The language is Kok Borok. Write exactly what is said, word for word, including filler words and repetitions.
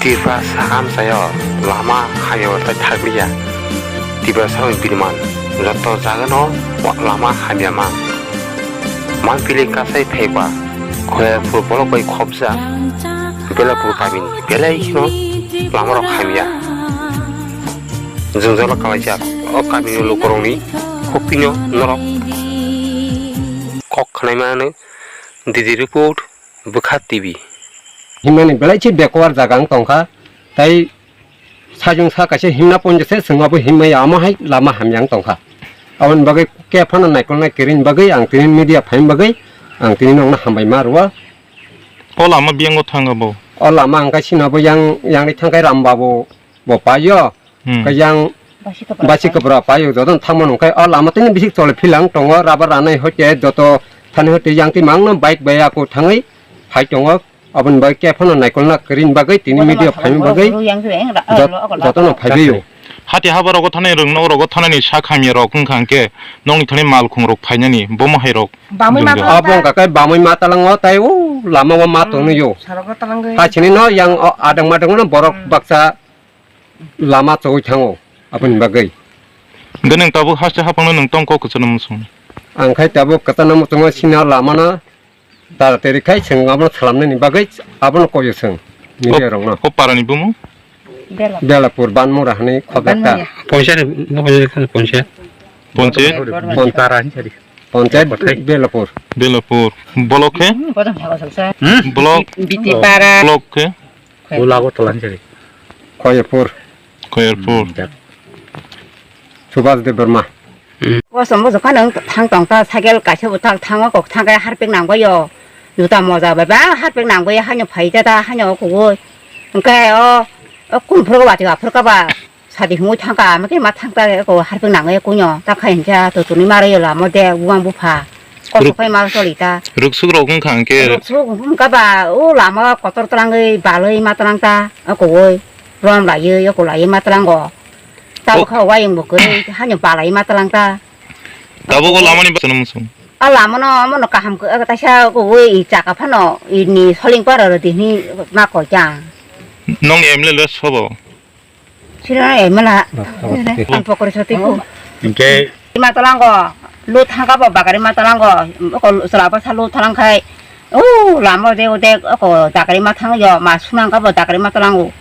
Tipra sakam sayo lama hamya tei thakliya. Tiprasarokni bini man joto jagano lama hamya mang. Manpili kasai phaiba Khoyarpur bolok bai khopjak Belapur kamini belai kheno lamarok hamya. Jwngjalo kalaijak o kamini lukurokni hopino norok kok khnaimano. Didi report, Bwkha T V. Himani belai se backward jaga wng tongkha, tai sajung sa kaisa himna ponjese chwng abo himya amo hai lama hamya wng tongkha. Aboni bagwi khe phano naikolnai kwrwini bagwi ang tini media phaini bagwi ang tini nokno hambai ma rwo. O lama biyango thang abo? O lama ang khe sino bo yang, yang ri thang khe Ram Babu bo paio. Hmm. Khe yang basi kwbra paio joto thangmano khe o lama tini bisik chole philang tongo, rubber ranai hoite joto thani hoite yang ti mangno bike bai ako thangwi phai tongo. Aboni bagwi khe phano naikolna kwrwini bagwi tini media phaima bagwi jotono phaibaio. Hati haba rogo thanai rwng nok rogo thanani sak hamya rok wngkha hwnkhe nokni thani malkhung rok phainani bomo hai rok. Bamwi ma jwngjal. Abo wngkha khe bamwi ma talango tai o lama o ma tongwi o. Sarok no talangwi. Kachini no yang o adang madang no borok baksa lama chogwi thango aboni bagwi. Hwnkhe nwng tabuk haste haphangno nwng tong kok kwchangno muchung? Ang khai tabuk kwchangno muchungo sini o lama no taratari khai chwng abono salamnani bagwi abono koyo chwng media rokno. O parani bumung? Belapur Banmura hani khobjakta. Ponchayat ni, no ponchayat, ponchayat. Ponchayat? Pon-, Para hinchari. Ponchayat Belapur. Belapur. Block khe? Hmm? Block. Biti Para. Block khe? Ula Agartala hinchari. Khoyerpur. Khoyerpur. Hmm, jak. Subhas Debbarma. O sombo jokha nang thang tong ta cycle kaisa bo thang thango kok thang khe harpik nang bai o. Juta moja bai ba harpik nang bai haino phai ta ta haino o kugo. Hwnkhe o, o kun phuru watwi aphuru kha ba sadi hwnwi thang kha ama khe ma thang ta ko harpik nang bai kunyo ta khai hwnkhe to tuni ma rw lama de buwang bupha. Koso khai ma choli ta. Ruksuk rok wngkha hwnkhe. Ruksuk wngkha ba o lama kotor twlangwi balwi ma twlang ta o kugo. Rom laiwi o kulaiwi ma twlango. Tabuk kha wayung bo kwrwi haino balai ma twlang ta. Tabuk o lamani bwsano muchung. A lama no omo no kaham khe taisa kugui i chaka phano ini soling para rw di hwnwi ma koi ta. Nong M L A le sobo? Sira M L A. Ang pokori soti ku. Hingke. Ma twlango. Lu thangka bo bagari ma twlango. Ko chwla bwsa lu thwlang khai. O lama de de ko dagari ma thang yo ma sunang ka bo dagari ma twlango.